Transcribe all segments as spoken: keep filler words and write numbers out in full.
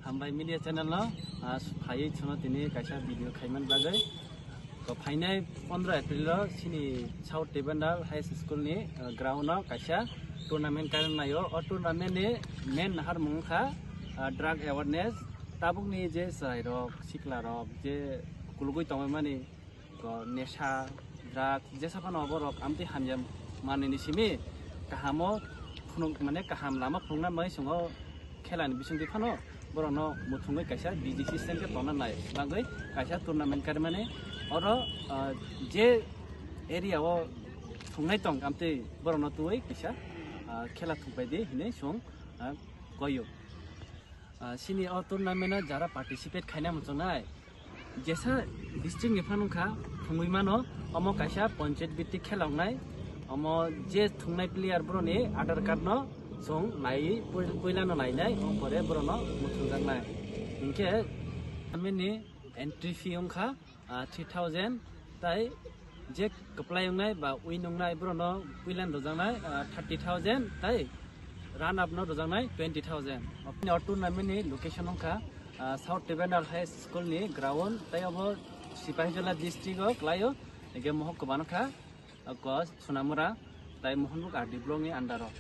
Hambai Media Channel no, ah, phaiwi chwngno tini kaisa video khaiman bagwi. To phainai pondro April o chini South Tebandal High School ni, ah, ground o kaisa tournament kailaio. O tournament ni main naharmung wngkha, ah, drug awareness. Tabukni je chwrairok, siklarok, je kulugwi tongmani, ko nesha, drug, jesa phano borok amtwi hamya manwini simi kahamo phunuk, mane kaham lama phunukna bagwi chwngno khelani bisingtwi phano borokno muthungwi kaisa B G C system khe tonna nai bagwi kaisa tournament karimani oro, ah, je area o thungnai tong amtwi borokno twiwi kaisa, ah, khela thungpai di hinwi chwng, ah, koyo. Ah, chini o tournament o jara participate khaina muchungnai, jesa district ni phano wngkha, thungwi mano, omo kaisa panchayat bhitti khela wngnai, omo je thungnai player boroni Aadhaar card no chwng naiwi pui-, puila no nainai, omo pore borokno muchungjaknai. Hinkhe tournament ni entry fee wngkha, ah, three thousand, tai je kwplai wngnai ba win wngnai borokno puilan rwjaknai, ah, thirty thousand, tai run up no rwjaknai twenty thousand. Aboni o tournament ni location wngkha, ah, South Tebandal High School ni ground, tai abo Sipahijola district o kwlaio, ege mohok kwbano kha, ah, ko Sonamura, tai Mohonpur R D block ni under o.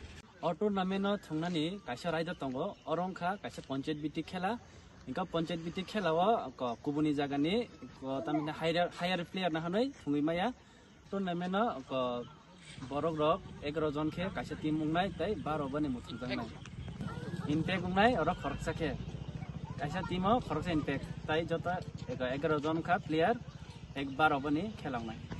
O tournament no thungnani kaisa raida tongo, oro wngkha kaisa panchayat bhitti khela. Hinkhe panchayat bhitti khela o ko kubuni jagani ko tamni higher, higher player no hwnwi thungwi maya. Tournament o ko borok rok egaroh jon khe kaisa team wngnai tai baroh bani muchungjaknai. Impact wngnai oro khoroksa khe. Kaisa team o khoroksa impact tai joto ega-, egaroh jon kha player ek baroh bani khela wngnai.